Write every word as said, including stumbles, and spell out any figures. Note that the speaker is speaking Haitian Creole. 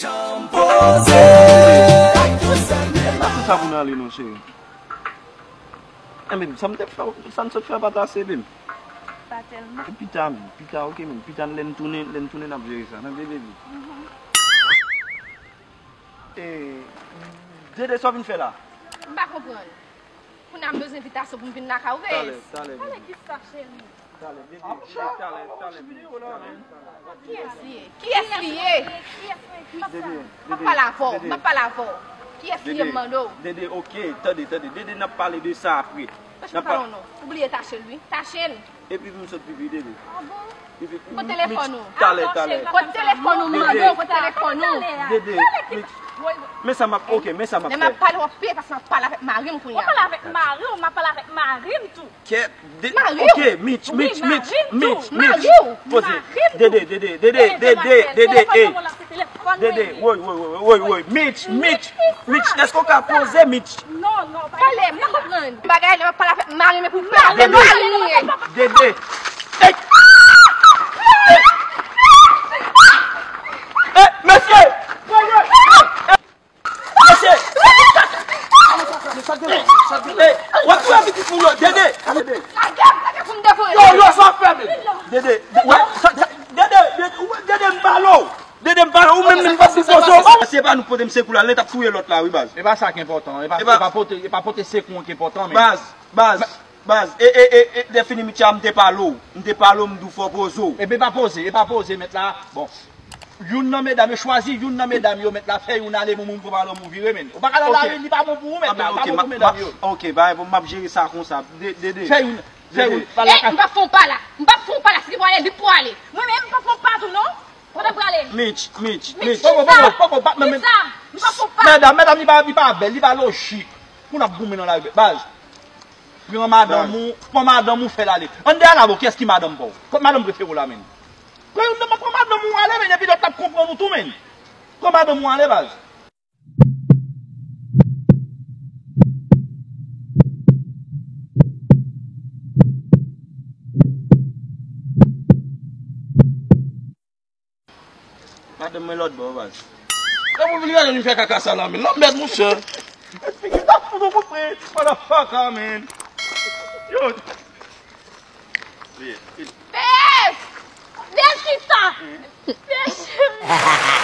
Sa pou n ale non, cheri. Enben, sa m te fè, sa n sot fè pa t ase, baby. Pa tèlman. Pita, men, pita, ok, men, pita, lè n tounen, lè n tounen, n ap jere sa, tande, baby. E, Dede, sa w vin fè la? M pa konprann. Kounye a m bezwen envitasyon pou m vin lakay ou, Veyes. Talè, talè, baby. Talè, kisa, cheri? Talè, Dede, Dede, talè, talè, baby, talè. Kiyès li ye? Kiyès li ye? Dede, m ap pale avè w, m ap pale avè w. Kiyès li ye, m mande w? Dede, ok, tande, tande. Dede, n ap pale de sa apre. Mèt pale non. Ou bliye tache l, wi. Tache l. Epi pou m sot pipi, Dede. Epi pou Kote telefòn ou? Talè, talè. Kote telefòn ou, m mande w, kote telefòn ou? Dede, men sa m ap, ok, men sa m ap fè. Lè m ap pale, w ap peye paske m ap pale avèk mari m kounye a. W ap pale avèk mari w, m ap pale avèk mari m tou. Kèt, de, ok, Mitch, Mitch, Mitch, Mitch, Mitch, poze. Dede, Dede, Dede, Dede, Dede, e. Dede, woy, woy, woy, woy, woy, Mitch, Mitch, Mitch, èske w ka poze, Mitch? Non, non, pa pale, m pa konprann. Bagay la, m ap pale avèk mari m epi w pale avèk mari m. Dede. Ey! Ey, mesye! Mesye! Ey, w ap touye pitit moun yo, Dede! Lage m, lage pou m dekouvri. Yo, yo, sa w ap fè, men? Dede, Dede, Dede, Dede, m pale w. Dede, m pale w, ou menm, menm pa pou poze w. Se pa nou pote m sekou la, l t ap touye lòt la, wi, baz. E pa sa ki enpòtan, e pa, e pa pote, e pa pote sekou an ki enpòtan, men. Baz, baz, baz, e, e, e, e, lè fini Mitch a, m te pale w, m te pale w, m di w fò w poze w. Epi e pa poze, e pa poze, mèt la, bon. Youn nan medam yo, chwazi youn nan medam yo, mèt la, fè youn ale, moun, moun pran madanm ou vire, men. Ou pa ka nan lari, li pa bon pou ou, mèt la, li pa bon pou medam yo. Ok, bay, bon, m ap jere sa konsa. Dede. Fè youn, fè youn, pale. Ey, m p ap fè w pa la, m p ap fè w pa la, si li pou ale, li pou ale. Mwen menm, m p ap fè w pa tou, non. Kote m prale? Mitch, Mitch, Mitch. Poko, poko, poko, bat nan men. Kisa? M p ap fè w pa. Medam, medam, li pa, li pa bèl, li pa lojik. Pou n ap goumen nan lari, baz. Pran madanm ou, pran madanm ou, fè l ale. Ann de anabo, kiyès ki madanm pa w? Kot madanm prefere w la, menm? Pran youn nan, pran madanm ou ale, men, epi lòt la ap konprann ou tou, men. Pran madanm ou ale, baz. Madanm mwen lòt bò, baz. Nan pou vin gade nou fè kaka sa la, men. Lanmèd, monchè. Figi ta fout ou koupé, motherfucker, man. Yo. P S! P S ki sa? P S cheri.